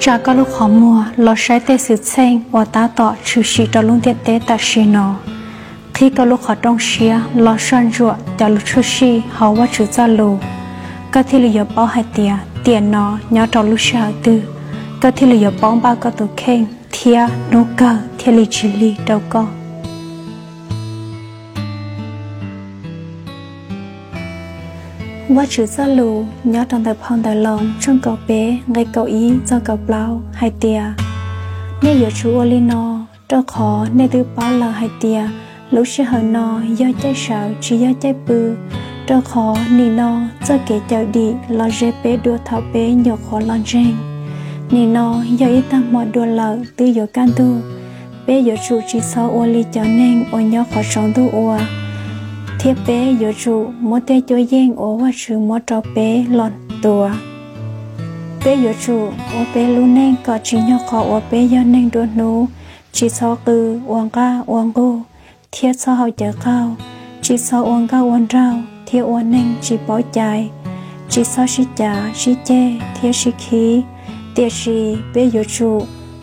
Tsa koj lub qhov muag los saib tej xwm txheej uas tab tom tshwm sim rau lub ntiaj teb tam sim no. Qhib koj lub qhov rooj siab los soj ntsuam cov lus tshwj sim hauv Vajtswv txoj lus, koj thiaj li yuav paub hais tias tiam no nyob rau lub sij hawm twg, koj thiaj li yuav paub npaj koj tus kheej thiab hnub kawg thiaj li tsis lig rau koj. Vajtswv txoj lus nyob rau ntawm phau Ntawv Loos tshooj kaum peb nqe kaum ib txog kaum plaub hais tias, nej yuav tsum ua li no, rau qhov nej twb paub lawm hais tias lub sij hawm no yog caij sawv tsis yog caij pw, rau qhov nim no txoj kev cawm dim los ze peb dua thaum peb nyuam qhuav los ntseeg. Nim no yog ib tag hmo dua lawm twb yuav kaj ntug. Peb yuav tsum tsis txhob ua li cov neeg uas nyob qhov tsaus ntuj ua, thiab peb yuav tsum muab tej cuab yeej uas Vajtswv muab rau peb los tuav. Peb yuav tsum ua peb lub neej kom tsim nyog qhov uas peb yog neeg nruab hnub, tsis txhob qw ua nqaj ua nqug thiab txhob haus cawv qaug, tsis txhob ua nkauj ua nraug thiab ua neeg tsis paub cai, tsis txhob sib cav sib ceg thiab sib khib. Tiam sis peb yuav tsum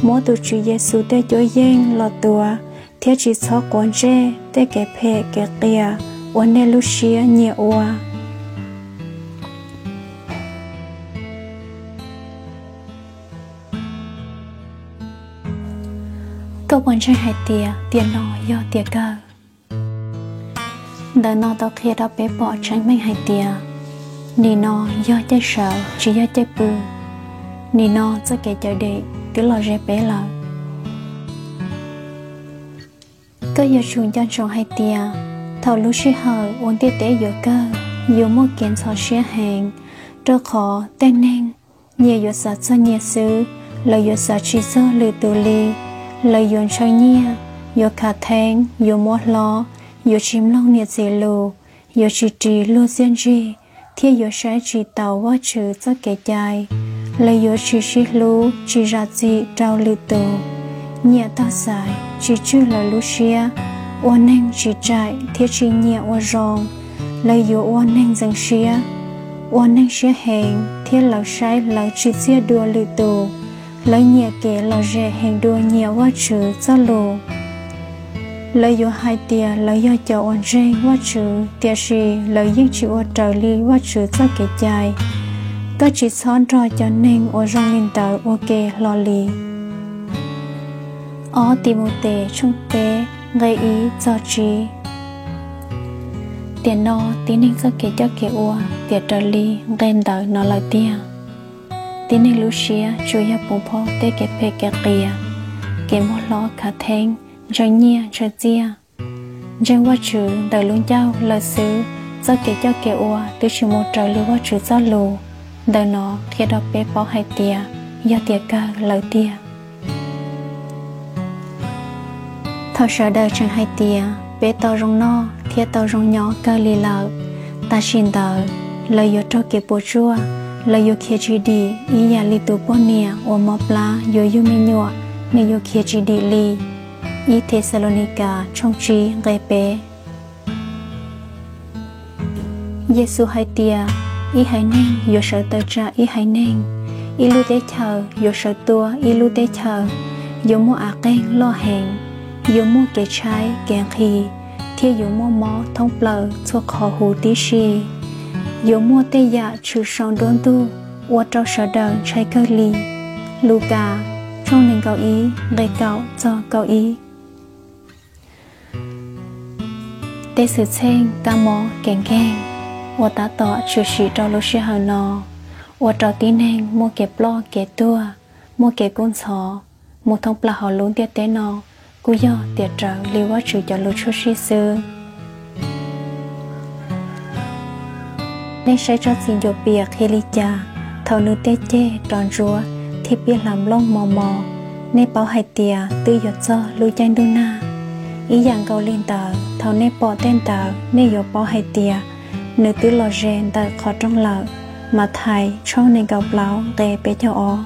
muab tus Tswv Yexus tej cuab yeej los tuav thiab tsis txhob quav ntsej tej kev phem kev qias uas nej lub siab nyiam ua. Koj puas ntseeg hais tias tiam no yog tiam kawg? Ntawm no tau qhia rau peb pom tseeb meej hais tias nim no yog caij sawv tsis yog caij pw. Nim no txoj kev cawm dim twb los ze peb lawm. Koj yuav tsum nco ntsoov hais tias thaum lub sij hawm uas ntiaj teb yuav kawg yuav muaj kev ntxhov siab heev, rau qhov tej neeg nyias yuav xav txog nyias xwb, lawv yuav xav tsis txog lwm tus li. Lawv yuav ntshaw nyiaj, yuav khav theeb, yuav muab hlob, yuav tsis mloog niam txiv lus, yuav tsis ris luag txiaj ntsig, thiab yuav saib tsis taus Vajtswv txoj kev cai. Lawv yuav tsis sib hlub, tsis zam txim rau lwm tus, nyiam tag xais, tsis tswj lawv lub siab, ua neeg tsis tsaim thiab tsis nyiam ua zoo. Lawv yuav ua neeg ntxeev siab, ua neeg siab heev, thiab lawv saib lawv tsis txiaj dua lwm tus. Lawv nyiam kev lom zem heev dua nyiam Vajtswv txoj lus. Lawv yuav hais tias lawv yog cov uas ntseeg Vajtswv, tiam sis lawv yeej tsis ua raws li Vajtswv txoj kev cai. Koj tsis txhob nrog cov neeg uas zoo li ntawd ua ke hlo li. Ob Timautes tshooj peb nqe ib txog tsib. Tiam no tib neeg txoj kev coj kev ua tiam raws li nqe ntawd no lawm tiag. Tib neeg lub siab tsuas yog pov phooj tej kev phem kev qias, kev muab hlob khav theeb, ntshaw nyiaj ntshaw txiaj. Ntseeg Vajtswv ntawm lub ncauj lawm xwb, txoj kev coj kev ua twb tsis mus raws li Vajtswv txoj lus. Ntawm no qhia rau peb paub hais tias yog tiam kawg lawm tiag. Thaum sawv daws tseem hais tias peb tau zoo noj thiab tau zoo nyob kawg li lawm, tam sim ntawd lawv yuav raug kev puas tsuaj, lawv yuav khiav tsis dim ib yam li tus poj niam uas mob plab yuav yug me nyuam, nws yuav khiav tsis dim li. Ib Thexalaunikes tshooj tsib nqe peb. Yexus hais tias ib haiv neeg yuav sawv tawm tsam ib haiv neeg, ib lub teb chaws yuav sawv tua ib lub teb chaws, yuav muaj av qeeg loj heev, yuav muaj kev tshaib kev nqhis, thiab yuav muaj mob thoob plaws txhua qhov huv tib si. Yuav muaj tej yam tshwm sau nruab ntug ua rau sawv daws ntshai kawg li. Lukas tshooj nees nkaum ib nqe kaum txog kaum ib. Tej xwm txheej kab mob kev nkeeg uas tab tom tshwm sim rau lub sij hawm no, ua rau tib neeg muaj kev ploj kev tuag, muaj kev kub ntxhov mus thoob plaws hauv lub ntiaj teb no, kuj yog tiam raws li Vajtswv cov lus tshwj sim xwb. Nej saib tsob txiv ncuav pias qhia li cas, thaum nws tej ceg rov ntsuab thiab pib hlav nplooj mos mos, nej paub hais tias twb yuav txog lub caij ntuj nag. Ib yam nkaus li ntawd, thaum nej pom tej ntawd nej yuav paub hais tias nws twb los ze ntawm qhov rooj lawm. Mathais tshooj nees nkaum plaub nqe peb caug ob.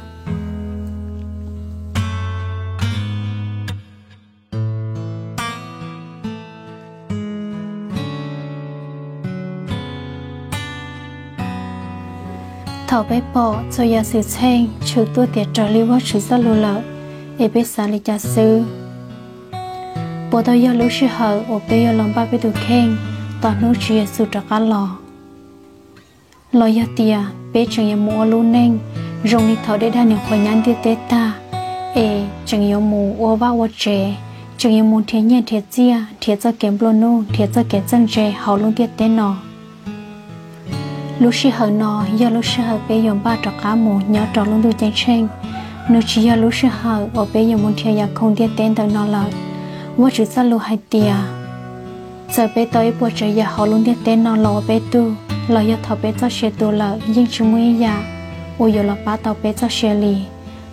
Thaum peb pom txhua yam xwm txheej tshwm tuaj tiav raws li Vajtswv txoj lus lawm, es peb xav li cas xwb? Puas tau yog lub sij hawm uas peb yuav los npaj peb tus kheej tos hnub Tswv Yexus rov qab los? Los yog tias peb tseem yuav mus ua lub neej zoo li thaum dej daj nws qhuav nyab ntiaj teb tag, es tseem yuav mus ua vaj ua tsev, tseem yuav mus nrhiav nyiaj nrhiav txiaj, nrhiav txoj kev nplua nuj, nrhiav txoj kev txawj ntse hauv lub ntiaj teb no? Lub sij hawm no yog lub sij hawm peb yuav npaj rov qab mus nyob rau lub ntuj ceeb tsheej. Nws tsis yog lub sij hawm uas peb yuav mus nrhiav yam khoom ntiaj teb ntawm no lawm. Vajtswv txoj lus hais tias, txawm peb tau ib puas tsav yam hauv lub ntiaj teb no los ua peb tug, los yog thaum peb txoj sia tu lawm yeej tsis muaj ib yam uas yuav los pab tau peb txoj sia li.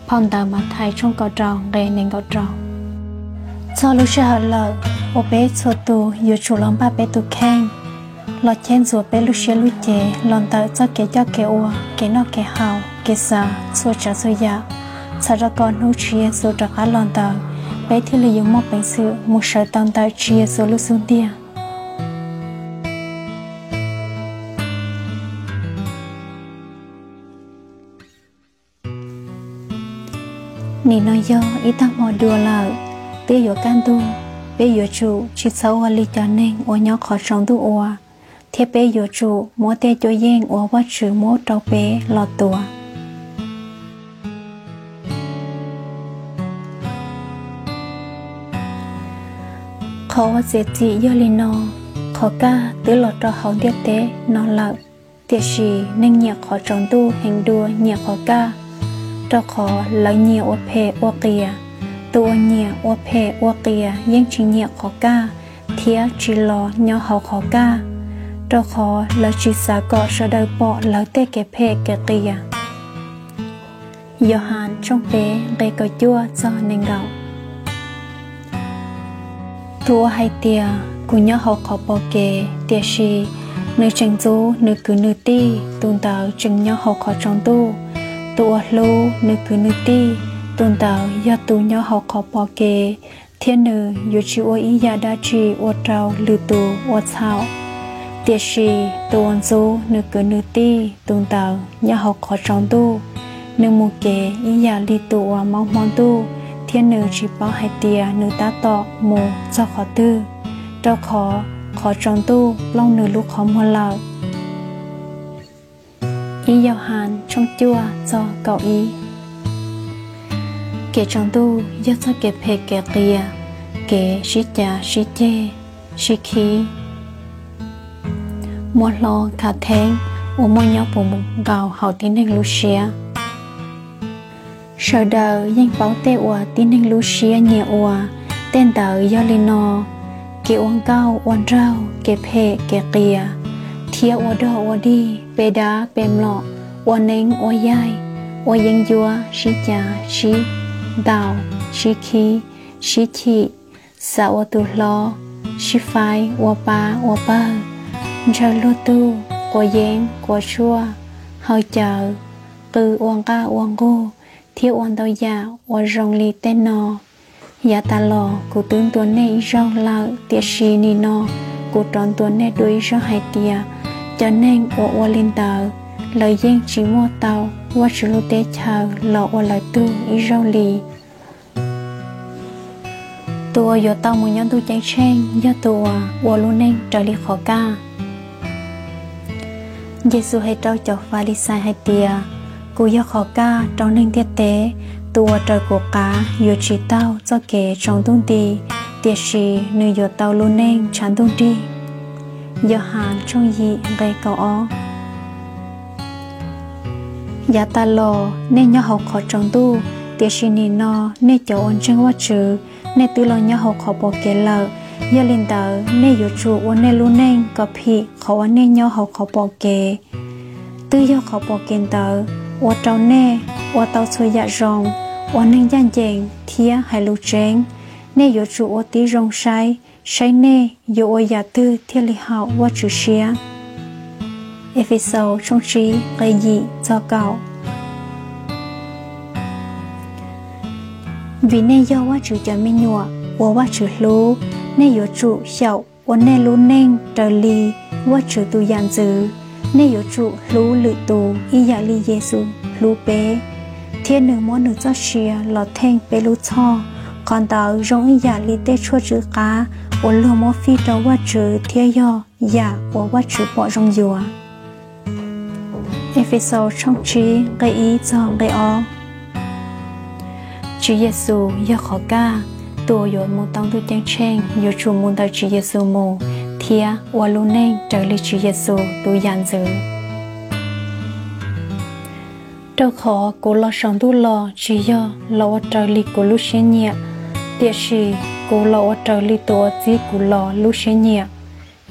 Phau ntawv Mathais tshooj kaum rau nqe nees nkaum rau. Txog lub sij hawm lawm uas peb txhua tus yuav tsum los npaj peb tus kheej, los cheb ntxuav peb lub siab lub cev los ntawm txoj kev coj kev ua, kev noj kev haus, kev xav, txhua tsav txhua yam, txhawm rau kom hnub Tswv Yexus rov qab los ntawd, peb thiaj li yuav muaj peev xwm mus sawv tau ntawm Tswv Yexus lub xub ntiag. Nim no yog ib tag hmo dua lawm, twb yuav kaj ntug, peb yuav tsum tsis txhob ua li cov neeg uas nyob qhov tsaus ntuj ua, thiab peb yuav tsum muab tej cuab yeej uas Vajtswv muab rau peb los tuav. Qhov uas txiav txim yog li no: qhov kaj twb los rau hauv ntiaj teb no lawm, tiam sis neeg nyiam qhov tsaus ntuj heev dua nyiam qhov kaj, rau qhov lawv nyias ua phem ua qias. Tus uas nyiam ua phem ua qias yeej tsis nyiam qhov kaj, thiab tsis los nyob hauv qhov kaj, rau qhov lawv tsis xav kom sawv daws pom lawv tej kev phem kev qias. Yauhas tshooj peb nqe kaum cuaj txog nees nkaum. Tus uas hais tias, kuv nyob hauv qhov pom kev, tiam sis nws tseem ntxub nws kwv nws tij, tus ntawd tseem nyob hauv qhov tsaus ntuj. Tus uas hlub nws kwv nws tij, tus ntawd yog tus nyob hauv qhov pom kev, thiab nws yuav tsis ua ib yam dab tsi ua rau lwm tus ua txhaum. Tiam sis tus uas ntxub nws kwv nws tij, tus ntawd nyob hauv qhov tsaus ntuj. Nws mus kev ib yam li tus uas mob hmo ntuj, thiab nws tsis paub hais tias nws tab tom mus txog qhov twg, rau qhov qhov tsaus ntuj plooj nws lub qhov muag lawm. Ib Yauhas tshooj cuaj txog kaum ib. Kev tsaus ntuj yog txoj kev phem kev qias, kev sib cav sib ceg, sib khib, muab hlob khav theeb uas muaj nyob puv nkaus hauv tib neeg lub siab. Sawv daws yeej paub tej uas tib neeg lub siab nyiam ua, tej ntawd yog li no: kev ua nkauj ua nraug, kev phem kev qias, thiab ua dog ua dig, pe dab pe mlom, ua neeb ua yaig, ua yeeb ncuab, sib cav sib ntaus, sib khib, sib chim, xav ua tus hlob, sib faib ua pab ua pawg, ntshaw luag tug, quav yeeb quav tshuaj, haus cawv, qw ua nqaj ua nqug, thiab ua ntau yam uas zoo li tej no. Yav tas los kuv twb ntuas nej ib zaug lawm, tiam sis nim no kuv rov ntuas nej dua ib zaug hais tias, cov neeg uas ua li ntawd, lawv yeej tsis muaj tau Vajtswv lub teb chaws los ua lawv tug ib zaug li. Tus uas yuav tau mus nyob ntuj ceeb tsheej yog tus uas ua lub neej raws li qhov kaj. Yexus hais rau cov Falixais hais tias, kuv yog qhov kaj rau neeg ntiaj teb. Tus uas raws kuv qab yuav tsis taug txoj kev tsaus ntuj nti, tiam sis nws yuav tau lub neej tshav ntuj nrig. Yauhas tshooj yim nqe kaum ob. Yav tas los nej nyob hauv qhov tsaus ntuj, tiam sis nim no nej cov uas ntseeg Vajtswv, nej twb los nyob hauv qhov pom kev lawm. Yog li ntawd nej yuav tsum ua nej lub neej kom phim qhov uas nej nyob hauv qhov pom kev. Twb yog qhov pom kev ntawd ua rau nej ua tau txhua yam zoo, ua neeg ncaj ncees thiab hais lus tseeb. Nej yuav tsum ua tib zoo saib, saib nej yuav ua yam twg thiaj li haum Vajtswv siab. Efexaus tshooj tsib nqe yim txog kaum. Vim nej yog Vajtswv cov me nyuam uas Vajtswv hlub, nej yuav tsum xyaum ua nej lub neej raws li Vajtswv tus yam ntxwv. Nej yuav tsum hlub lwm tus ib yam li Yexus hlub peb, thiab nws muab nws txoj sia los theej peb lub txhoj. Qhov ntawd zoo ib yam li tej tshuaj tsw qab uas luag muab fij rau Vajtswv thiab yog yam uas Vajtswv pom zoo yuav. Efexaus tshooj tsib nqe ib txog nqe ob. Tswv Yexus yog qhov kaj, tus uas yuav mus tau ntuj ceeb tsheej yuav tsum mus ntawm Tswv Yexus mus thiab ua lub neej raws li Tswv Yexus tus yam ntxwv. Rau qhov kuv los saum ntuj los tsis yog los ua raws li kuv lub siab nyiam, tiam sis kuv los ua raws li tus uas txib kuv los lub siab nyiam.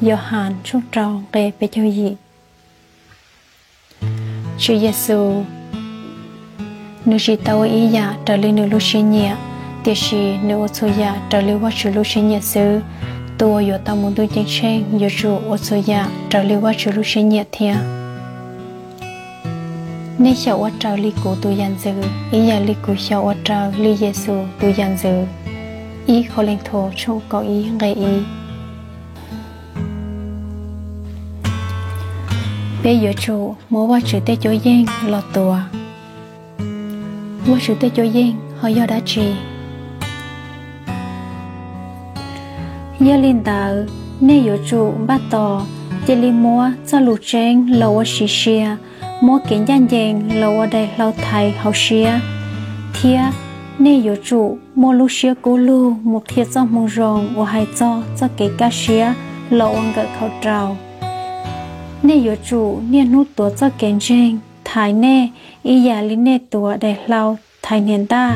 Yauhas tshooj rau nqe peb caug yim. Tswv Yexus, nws tsis tau ua ib yam raws li nws lub siab nyiam, tiam sis nws ua txhua yam raws li Vajtswv lub siab nyiam xwb. Tus uas yuav tau mus ntuj ceeb tsheej yuav tsum ua txhua yam raws li Vajtswv lub siab nyiam thiab. Nej xyaum ua raws li kuv tus yam ntxwv ib yam li kuv xyaum ua raws li Yexus tus yam ntxwv. Ib Kauleethaus tshooj kaum ib nqe ib. Peb yuav tsum muab Vajtswv tej cuab yeej los tuav. Vajtswv tej cuab yeej ho yog dab tsi? Yog li ntawd, nej yuav tsum npaj tos, cia li muab txoj lus tseeb los ua sim siab, muab kev ncaj ncees los ua daim hlau thaiv hauv siab, thiab nej yuav tsum muaj lub siab kub lug mus qhia txoj moo zoo uas hais txog txoj kev kaj siab los ua nkawm khau rau. Nej yuav tsum niaj hnub tuav txoj kev ntseeg thaiv nej ib yam li nej tuav daim hlau thaiv hniav ntaj.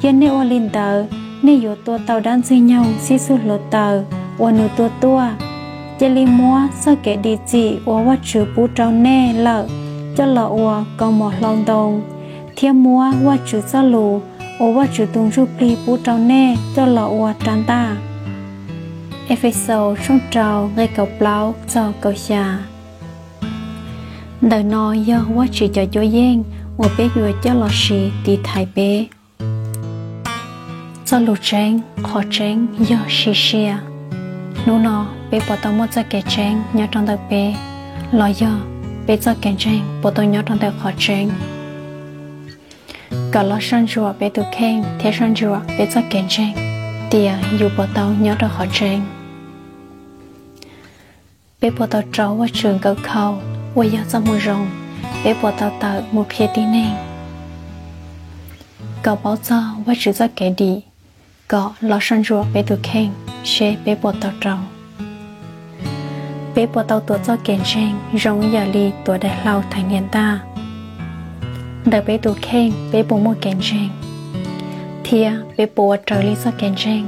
Yog nej ua li ntawd, nej yuav tua tau dab ntxwg nyoog txhib xuj hluav taws uas nws tua tuaj. Cia li muab txoj kev dim txim uas Vajtswv pub rau nej lawm coj los ua kaus mom hlau ntoo, thiab muab Vajtswv txoj lus uas Vajtswv tus Ntsuj Plig pub rau nej coj los ua rab ntaj. Efexaus tshooj rau nqe kaum plaub txog kaum xya. Ntawm no yog Vajtswv cov cuab yeej uas peb yuav coj los siv tiv thaiv peb. Txoj lus tseeb, qhov tseeb yog sim siab. Hnub no peb puas tau muaj txoj kev tseeb nyob rau ntawm peb, los yog peb txoj kev ntseeg puas tau nyob rau ntawm qhov tseeb? Kom los soj ntsuam peb tus kheej thiab soj ntsuam peb txoj kev ntseeg tias yus puas tau nyob rau qhov tseeb. Peb puas tau rau Vajtswv nkawm khau uas yog txoj moo zoo? Peb puas tau tawm mus qhia tib neeg? Kom paub txog Vajtswv txoj kev dim, kom los soj ntsuam peb tus kheej seb peb puas tau rau. Peb puas tau tuav txoj kev ntseeg zoo ib yam li tuav daim hlau thaiv hniav ntaj? Ntawm peb tus kheej peb puas muaj kev ntseeg, thiab peb puas ua raws li txoj kev ntseeg?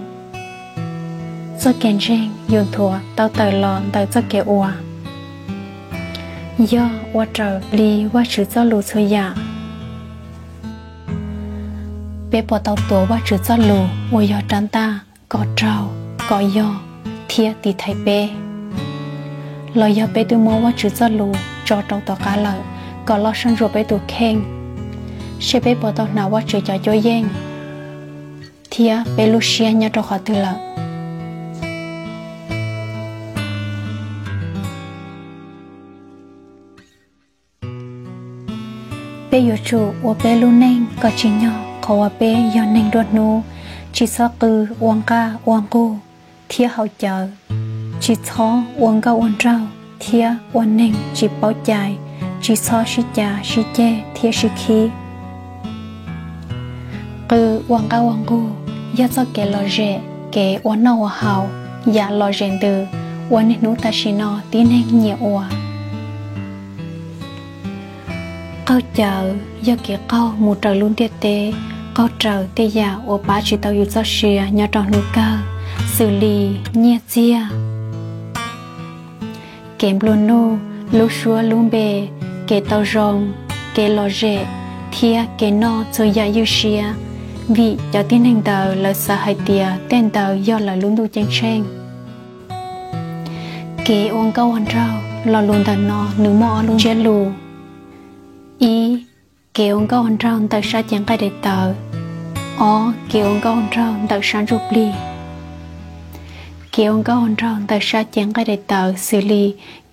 Txoj kev ntseeg yus nthuav tau tawm los ntawm txoj kev ua, yog ua raws li Vajtswv txoj lus txhua yam. Peb puas tau tuav Vajtswv txoj lus uas yog rab ntaj kom raug, kom yog, thiab tiv thaiv peb? Los yog peb twb muab Vajtswv txoj lus tso rau tom qab lawm kom los soj ntsuam peb tus kheej, seb peb puas tau hnav Vajtswv cov cuab yeej thiab peb lub siab nyob rau qhov twg lawm? Peb yuav tsum ua peb lub neej kom tsim nyog qhov uas peb yog neeg nruab hnub, tsis txhob qw ua nqaj ua nqug thiab haus cawv, tsis txhob ua nkauj ua nraug thiab ua neeg tsis paub cai, tsis txhob sib cav sib ceg thiab sib khib. Qw ua nqaj ua nqug yog txoj kev lom zem, kev ua noj ua haus, yam lom zem ntws uas niaj hnub tam sim no tib neeg nyiam ua. Qaug cawv yog kev qaug mus raws lub ntiaj teb, qaug raws tej yam uas pab tsis tau yus txoj sia nyob rau hnub kawg, xws li nyiaj txiag, kev nplua nuj, lub suab lub npe, kev tau zoo, kev lom zem, thiab kev noj txhua yam ywj siab, vim cov tib neeg ntawd lawv xav hais tias tej ntawd yog lawv lub ntuj ceeb tsheej. Kev ua nkauj ua nraug, lo lus ntawm no nws muaj ob lub ntsiab lus. Ib, kev ua nkauj ua nraug ntawm sab cev nqaij daim tawv. Ob, kev ua nkauj ua nraug ntawm sab ntsuj plig. Kev ua nkauj ua nraug ntawm sab cev nqaij daim tawv xws li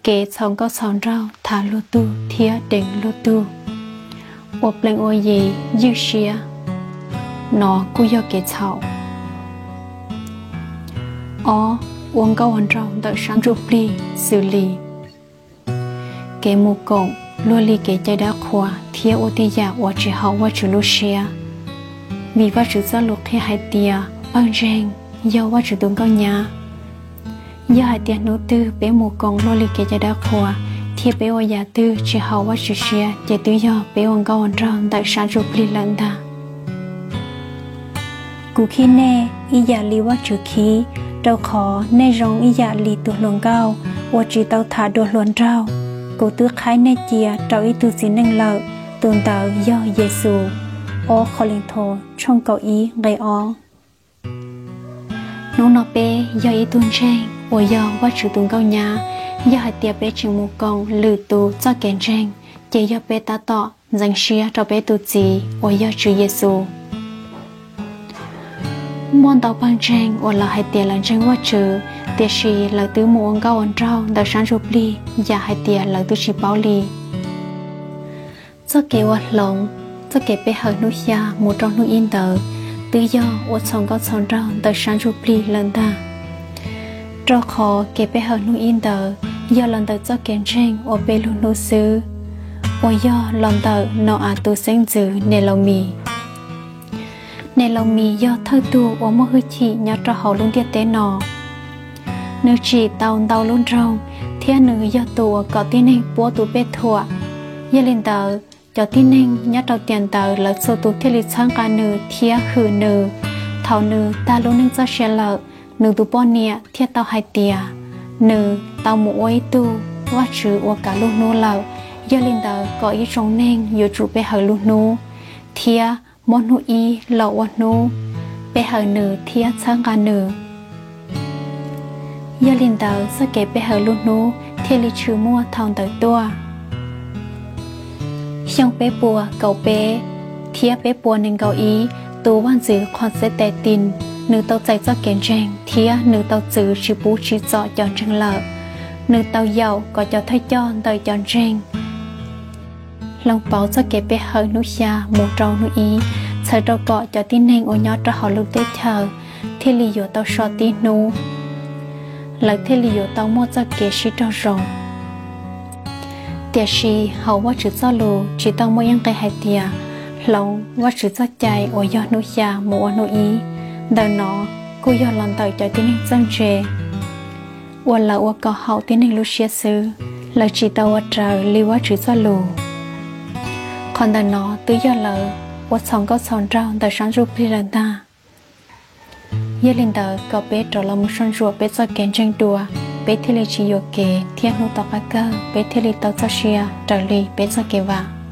Kev txhaum nkauj txhaum nraug tham luag tug thiab deev luag tug, ua plees ua yi, ywj siab, nov kuj yog kev txhaum. Ob, ua nkauj ua nraug ntawm sab ntsuj plig xws li kev mus koom luag li kev cai dawb qhuas thiab ua tej yam uas tsis haum Vajtswv lub siab. Vim Vajtswv txoj lus qhia hais tias Pawg Ntseeg yog Vajtswv tus nkauj nyab. Yog hais tias hnub twg peb mus koom luag li kev cai dawb qhuas thiab peb ua yam twg tsis haum Vajtswv siab ces twb yog peb ua nkauj ua nraug ntawm sab ntsuj plig lawm ntag. Kuv khib nej ib yam li Vajtswv khib, rau qhov nej zoo ib yam li tus hluas nkauj uas tsis tau tham dua hluas nraug. Kuv twb qhaib nej cia rau ib tug txiv neej lawm, tus ntawd yog Yexus. Ob Qhov Leej Thos tshooj kaum ib nqe ob. Hnub no peb yog ib tug ntseeg uas yog Vajtswv tus nkauj nyab. Yog hais tias peb tseem mus koom lwm tus txoj kev ntseeg, ces yog peb tab tom ntxeev siab rau peb tus txiv uas yog Tswv Yexus. Muaj ntau pawg ntseeg uas lawv hais tias lawv ntseeg Vajtswv, tiam sis lawv twb mus ua nkauj ua nraug ntawm sab ntsuj plig yam hais tias lawv twb tsis paub li. Txoj kev ua hloov, txoj kev pe hawm hnub xya mus rau hnub ib ntawd twb yog ua txhaum nkauj txhaum nraug ntawm sab ntsuj plig lawm ntag. Rau qhov kev pe hawm hnub ib ntawd yog los ntawm txoj kev ntseeg uas pe lug hnub xwb, uas yog los ntawm Nau-as tus xeeb ntxwv Nelaus Mis. Nelaus Mis yog thawj tug uas muaj hwj chim nyob rau hauv lub ntiaj teb no. Nws tsim tau ntau lub nroog, thiab nws yog tus uas kom tib neeg puab tus pej thuam. Yog li ntawd, cov tib neeg nyob rau tiam ntawd lawv txhua tus thiaj li txhawb nqa nws thiab hwm nws. Thaum nws tag lub neej txoj sia lawm, nws tus poj niam thiaj tau hais tias nws tau mus ua ib tug vaj tswv uas kav lub hnub lawm. Yog li ntawd, kom ib tsoom neeg yuav tsum pe hawm lub hnub, thiab muab hnub ib los ua hnub pe hawm nws thiab txhawb nqa nws. Yog li ntawd, txoj kev pe hawm lub hnub thiaj li tshwm muaj thaum ntawd tuaj. Xyoo peb puas kaum peb thiab peb puas nees nkaum ib, tus vaj ntxwv Qhos Xes Tes Tis, nws tau txais txoj kev ntseeg thiab nws tau txwv tsis pub tsim txom cov ntseeg lawm. Nws tau yaum kom cov thawj coj ntawm cov ntseeg hloov pauv txoj kev pe hawm hnub xya mus rau hnub ib, txhawm rau kom cov tib neeg uas nyob rau hauv lub teb chaws thiaj li yuav tau so tib hnub, lawv thiaj li yuav tau muaj txoj kev sib raug zoo. Tiam sis hauv Vajtswv txoj lus tsis tau muaj ib nqe hais tias hloov Vajtswv txoj cai uas yog hnub xya mus ua hnub ib. Ntawm no kuj yog los ntawm cov tib neeg txawj ntse uas lawv ua kom haum tib neeg lub siab xwb, lawv tsis tau ua raws li Vajtswv txoj lus. Qhov ntawm no twb yog lawv ua txhaum nkauj txhaum nraug ntawm sab ntsuj plig lawm ntag. Yog li ntawd, kom peb rov los mus soj ntsuam peb txoj kev ntseeg dua, peb thiaj li tsis yuam kev thiab hnub tom qab kawg peb thiaj li tau txoj sia raws li peb txoj kev vam.